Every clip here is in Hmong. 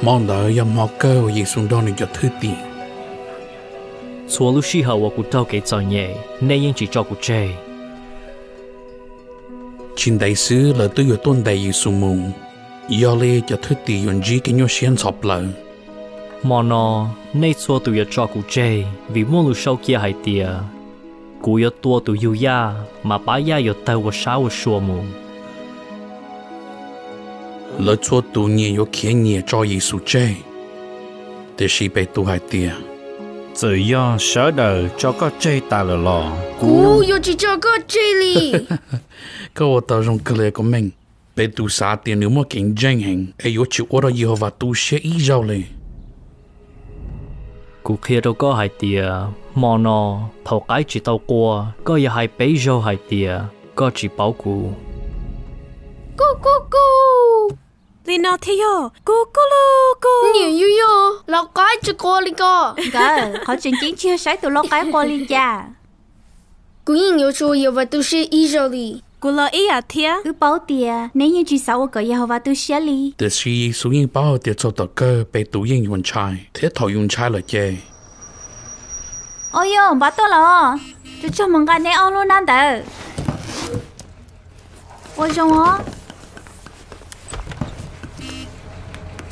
Hmo ntawd yog hmo kawg uas Yexus nrog nws cov thwj tim. Txhua lub sij hawm uas kuv raug kev txom nyem, nej yeej tsis tso kuv tseg. Tsis ntev xwb lawv twb yuav tuaj ntes Yexus mus, yog li cov thwj tim yuav ntsib kev nyuaj siab ntxhov plaws. Hmo no, nej txhua tus yuav tso kuv tseg, vim muaj lus sau cia hais tias: Kuv yuav tua tus yug yaj, mas pab yaj yuav tawg ua sab ua sua mus. Lawv txhua tus nyias yuav khiav nyias tso Yexus tseg. Tiam sis Petus hais tias: Txawm yog sawv daws tso koj tseg tas lawm los kuv yuav tsis tso koj tseg li. Koj ua tau zoo kawg li koj Meej. Petus xav tias nws muaj kev ntseeg heev es yuav tsis ua rau Yehauvas tu siab ib zaug li. Kuv qhia rau koj hais tias, hmo no, thaum qaib tsis tau qua, koj yuav hais peb zaug hais tias koj tsis paub kuv. Kuj kuj kuj. Li no thiaj yog kuj kuj lug kuj. Niam yug yog lau qaib tsis qua li ko. Nkawd, qhov tseem ceeb tsis yog saib tus lau qaib qua li cas. Kuv yeej yuav tsis ua Yehauvas tu siab ib zaug li. Kuv los ib yam thiab. Wb paub tias neb yeej tsis xav ua kom Yehauvas tu siab li. Tiam sis Yexus yeej paub hais tias txog tom kawg Petus yeej yuav ntshai, thiab thaum yus ntshai lawm ces Au yog, npaj tuaj los, tsuas tsuag mus nqa neb ob lub hnab ntawd. Ua zoo os.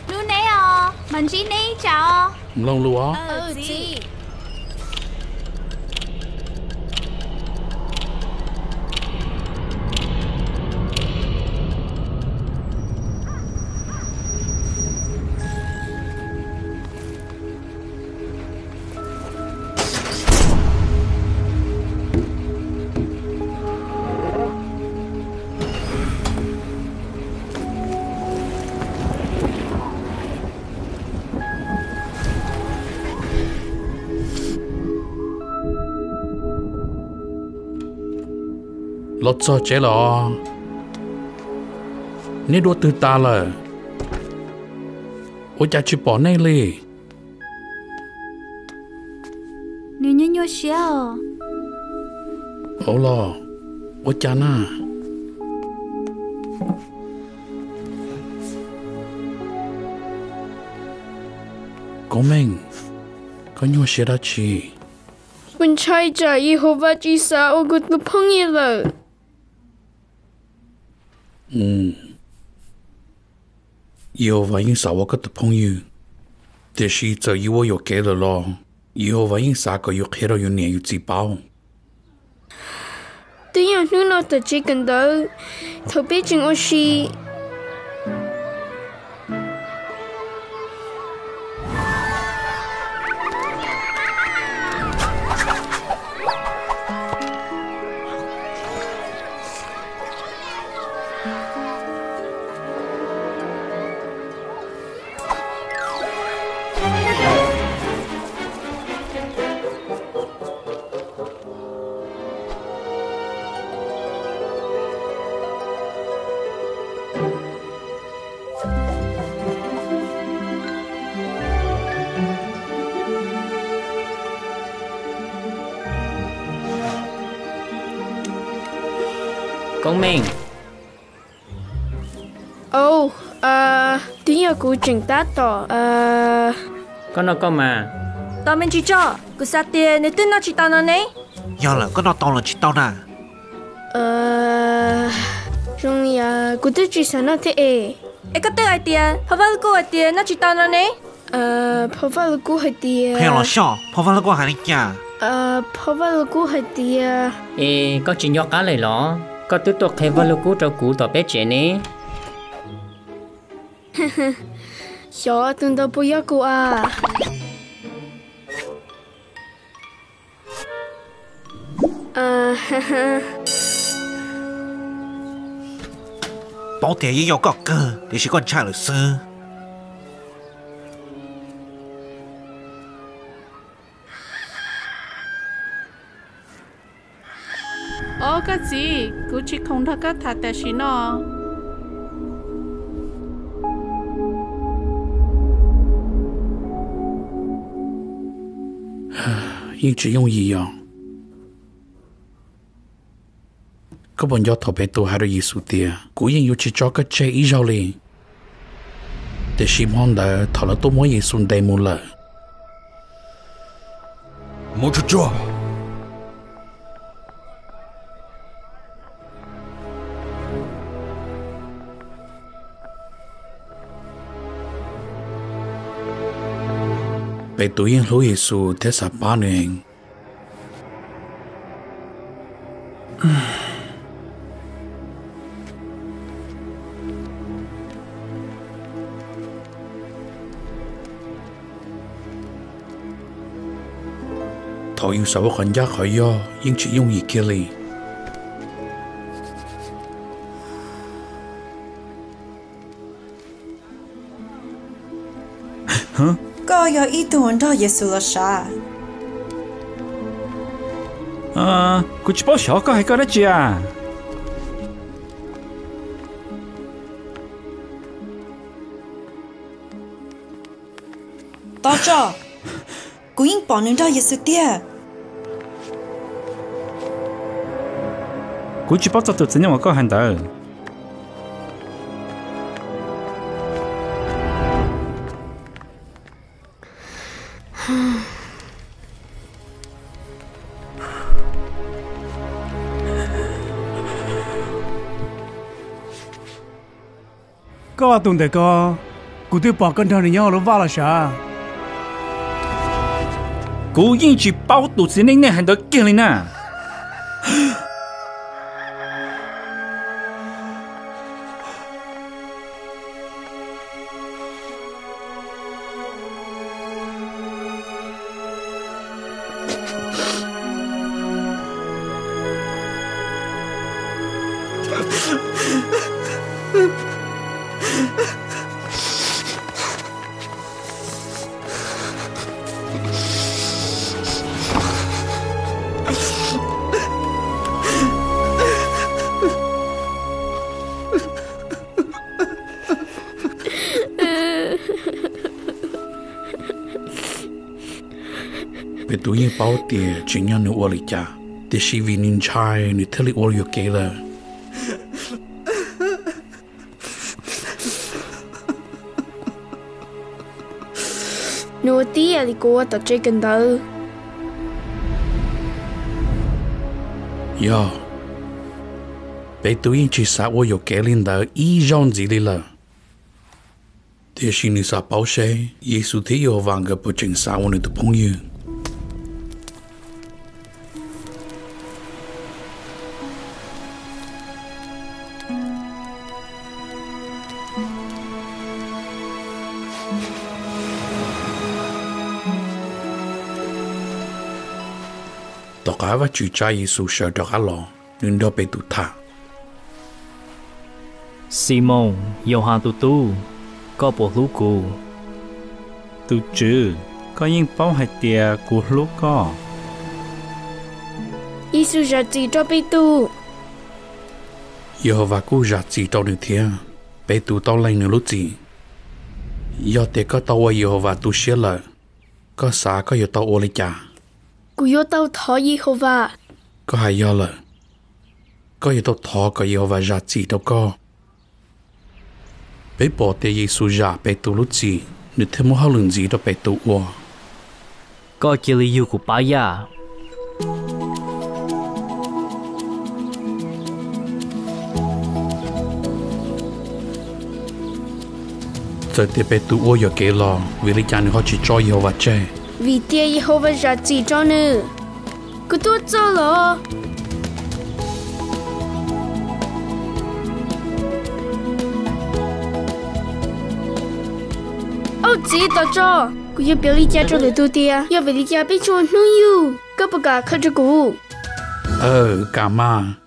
Hlub neb os, mam ntsib neb ib tsam os. Mloog lus os. Los txog tsev lawm os. Neb dua twg tas lawm? Ua cas tsis pom nej li? Nws nyuaj nyuaj siab os. Ua los, ua cas na? Koob Meej, koj nyuaj siab dab tsi? Kuv ntshai tsam Yehauvas tsis xav ua kuv tus phooj ywg lawm. Yehauvas yeej xav ua koj tus phooj ywg, tiam sis txawm yus ua yuam kev lawm los Yehauvas yeej xav kom yus qhia rau yus niam yus txiv paub. Twb yog hnub no tom tsev kawm ntawv, thaum peb tseem ua si. Koob Meej. Au, twb yog kuv tseem tab tom. Koj noj koj mas. Tos me ntsis tso, kuv xav tias nws twb noj tsis tau no ne. Yog lawm, koj noj tau los tsis tau na? Zoo li kuv twb tsis xav noj thiab es. Es koj twb hais tias phau Vaj Lug Kub hais tias noj tsis tau no ne. Phau Vaj Lug Kub hais tias. Qhia los xyov, phau Vaj Lug Kub hais li cas? Phau Vaj Lug Kub hais tias. Es koj tsis nco qab lawm los? Koj twb tuaj qhia Vaj Lug Kub rau kuv tom peb tsev ne. Xyov tus ntawd puas yog kuv a? Paub tias yeej yog koj kawg, tiam sis koj ntshai lawm xwb. Os koj txiv, kuv tsis khoom nrog koj tham tam sim no. Yeej tsis yooj yim yog. Koj puas nco thaum Petus hais rau Yexus tias, kuv yeej yuav tsis tso koj tseg ib zaug li? Tiam sis hmo ntawd thaum lawv tuaj muab Yexus ntes mus lawm, mus tsuag tsuag. Petus yeej hlub Yexus thiab xav pab nws heev. Thaum yus xav ua qhov ncaj qhov yog yeej tsis yooj yim kiag li. Koj yog ib tug uas nrog Yexus los sav? Kuv tsis paub xyov koj hais koj dab tsi a. Tos tso, kuv yeej pom nws nrog Yexus tiag. Kuv tsis paub txog tus txiv neej uas koj hais ntawd. Koj tus ntawm ko, kuv twb pom koj nrog nws nyob hauv lub vaj los sav. Kuv yeej tsis paub tus txiv neej nej hais ntawd kiag li na. Petus yeej paub tias tsim nyog nws ua li cas, tiam sis vim nws ntshai nws thiaj li ua yuam kev lawm. Nws ua tib yam li kuv ua tom tsev kawm ntawv. Yog, Petus yeej tsis xav ua yuam kev li ntawd ib zaug ntxiv li lawm. Tiam sis nws xav paub seb Yexus thiab Yehauvas nkawd puas tseem xav ua nws tus phooj ywg. Tom qab Vajtswv tsa Yexus sawv rov qab los, nws nrog Petus tham. Ximoos, Yauhas tus tub, koj puas hlub kuv? Tus Tswv, koj yeej paub hais tias kuv hlub koj. Yexus zam txim rau Petus. Yehauvas kuj zam txim rau nws thiab. Petus tau lees nws lub txim. Yog tias koj tau ua Yehauvas tu siab lawm, koj xav koj yuav tau ua li cas? Kuv yuav tau thov Yehauvas. Koj hais yog lawm. Koj yuav tau thov kom Yehauvas zam txim rau koj. Peb pom tias Yexus zam Petus lub txim, nws thiaj muab hauj lwm ntxiv rau Petus ua. Koj cia li yug kuv pab yaj. Txawm tias Petus ua yuam kev los, vim li cas nws ho tsis tso Yehauvas tseg? Vim tias Yehauvas zam txim rau nws. Kuv tuaj txog los. Auj txiv, tos tso, kuv yuav piav li cas rau lwm tus tias yog vim li cas peb tsis ua hnub yug? Koj puas kam qhia rau kuv? Aw, kam mas.